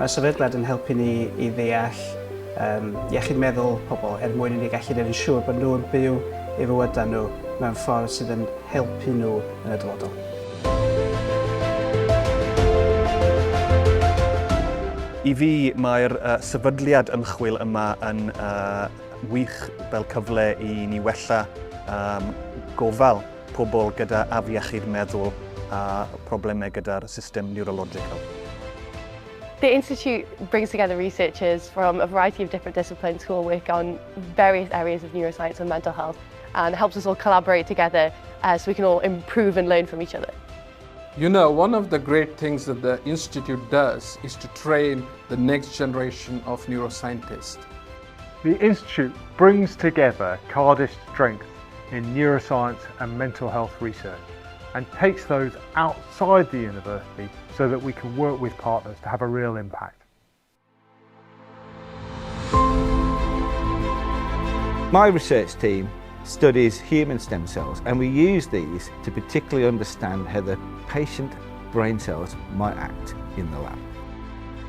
Mae'r sefydliad yn helpu ni i ddeall um, iechyd meddwl pobl er mwyn i ni gallu gwneud yn siŵr bod nhw'n byw eu fywydau nhw mewn ffordd sydd yn helpu nhw yn y dyfodol. I fi, mae'r uh, sefydliad ymchwil yma yn uh, wych fel cyfle i ni wella um, gofal pobl gyda afiechyd meddwl a problemau gyda'r system neurological. The Institute brings together researchers from a variety of different disciplines who all work on various areas of neuroscience and mental health and helps us all collaborate together so we can all improve and learn from each other. You know, one of the great things that the Institute does is to train the next generation of neuroscientists. The Institute brings together Cardiff's strength in neuroscience and mental health research and takes those outside the university so that we can work with partners to have a real impact. My research team studies human stem cells, and we use these to particularly understand how the patient brain cells might act in the lab.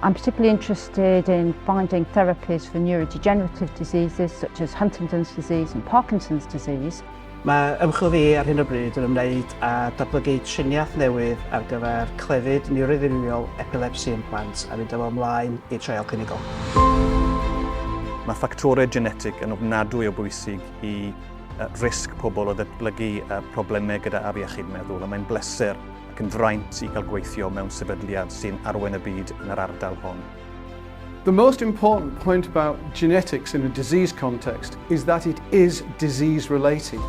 I'm particularly interested in finding therapies for neurodegenerative diseases such as Huntington's disease and Parkinson's disease. Mae ymchwil fi ar hyn o bryd yn ymwneud â datblygu triniaeth newydd ar gyfer clefyd niwroddirywiol epilepsi yn plant a mynd â fo ymlaen i treial clinigol. Mae ffactorau genetig yn ofnadwy o bwysig i risg pobl o ddatblygu problemau gyda afiechyd meddwl, a mae'n bleser ac yn fraint i gael gweithio mewn sefydliad sy'n arwain y byd yn yr ardal hon. The most important point about genetics in a disease context is that it is disease related.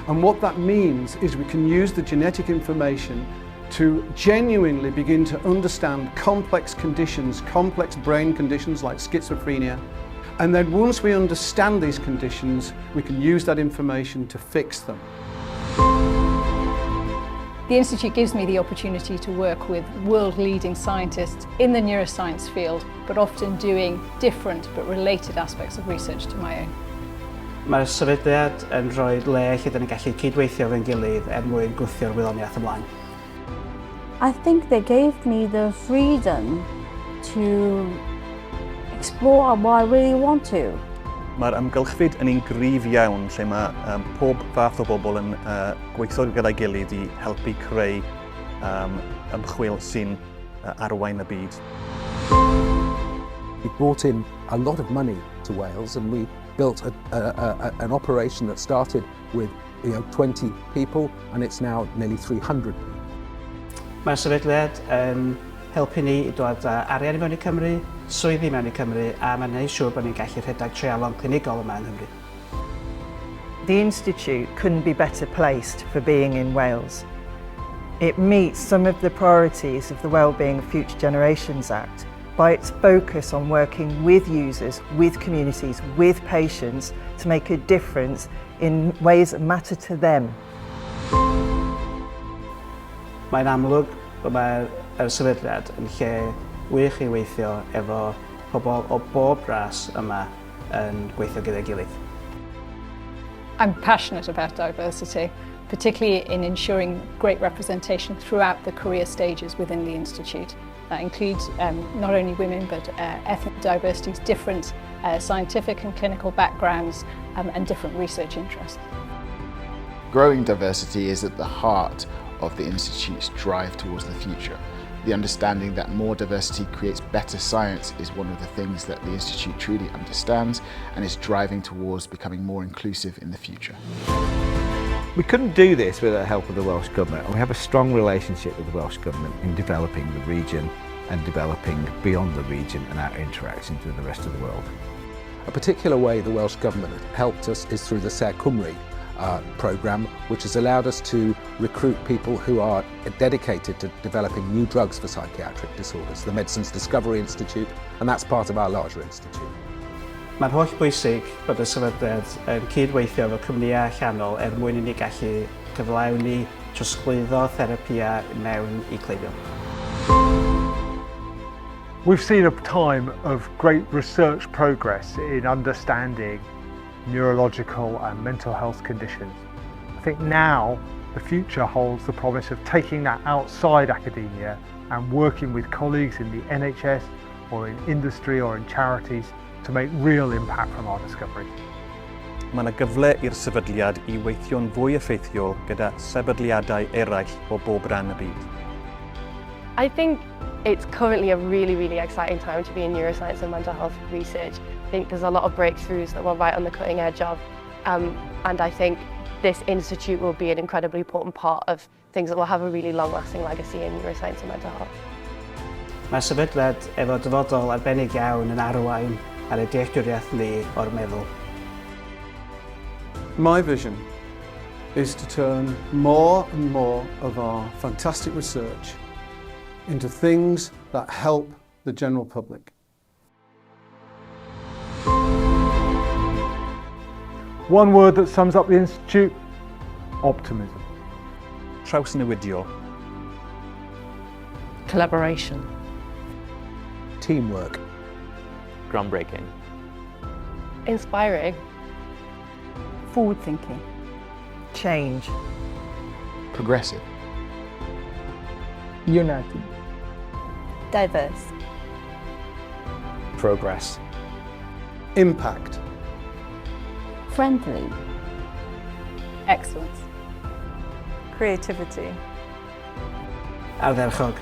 And what that means is we can use the genetic information to genuinely begin to understand complex conditions, complex brain conditions like schizophrenia. And then once we understand these conditions, we can use that information to fix them. The Institute gives me the opportunity to work with world-leading scientists in the neuroscience field, but often doing different but related aspects of research to my own. Mae'r sefydliad yn rhoi le lle dyn ni'n gallu cydweithio efo'n gilydd er mwyn gwthio'r wyddoniaeth ymlaen. I think they gave me the freedom to explore what I really want to. Mae'r amgylchfyd yn un gryf iawn lle mae um, pob fath o bobl yn uh, gweithio gyda'i gilydd i helpu creu um, ymchwil sy'n uh, arwain y byd. We brought in a lot of money to Wales and we built an operation that started with 20 people and it's now nearly 300 people. Mae'r sefydliad yn helpu ni i dod â arian i mewn i Cymru, swyddi mewn i Cymru, a mae'n gwneud siŵr bod ni'n gallu rhedeg treialon clinigol yma yng Nghymru. The Institute couldn't be better placed for being in Wales. It meets some of the priorities of the Wellbeing of Future Generations Act by its focus on working with users, with communities, with patients to make a difference in ways that matter to them. Mae'n amlwg bod mae'r sefydliad yn lle wych i weithio efo pobl o bob ras yma yn gweithio gyda'i gilydd. I'm passionate about diversity, particularly in ensuring great representation throughout the career stages within the Institute. That includes not only women but ethnic diversities, different scientific and clinical backgrounds and different research interests. Growing diversity is at the heart of the Institute's drive towards the future. The understanding that more diversity creates better science is one of the things that the Institute truly understands and is driving towards becoming more inclusive in the future. We couldn't do this without the help of the Welsh Government, and we have a strong relationship with the Welsh Government in developing the region and developing beyond the region and our interactions with the rest of the world. A particular way the Welsh Government helped us is through the Sêr Cymru programme, which has allowed us to recruit people who are dedicated to developing new drugs for psychiatric disorders, the Medicines Discovery Institute, and that's part of our larger institute. Mae'n holl bwysig bod y sefydliad yn cydweithio efo cwmnïau allanol er mwyn i ni gallu cyflawni trosglwyddo therapia mewn i cleifion. We've seen a time of great research progress in understanding neurological and mental health conditions. I think now the future holds the promise of taking that outside academia and working with colleagues in the NHS or in industry or in charities to make real impact from our discoveries. Mae yna gyfle i'r sefydliad i weithio'n fwy effeithiol gyda sefydliadau eraill o bob ran y byd. I think it's currently a really, really exciting time to be in neuroscience and mental health research. I think there's a lot of breakthroughs that we're right on the cutting edge of, and I think this institute will be an incredibly important part of things that will have a really long-lasting legacy in neuroscience and mental health. Mae'r sefydliad efo dyfodol arbennig iawn yn arwain ar y dealltwriaeth ni o'r meddwl. My vision is to turn more and more of our fantastic research into things that help the general public. One word that sums up the Institute: optimism. Trawsnewidiol. Collaboration. Teamwork. Groundbreaking. Inspiring. Forward thinking. Change. Progressive. United. Diverse. Progress. Impact. Friendly. Excellence. Creativity. Ardderchog.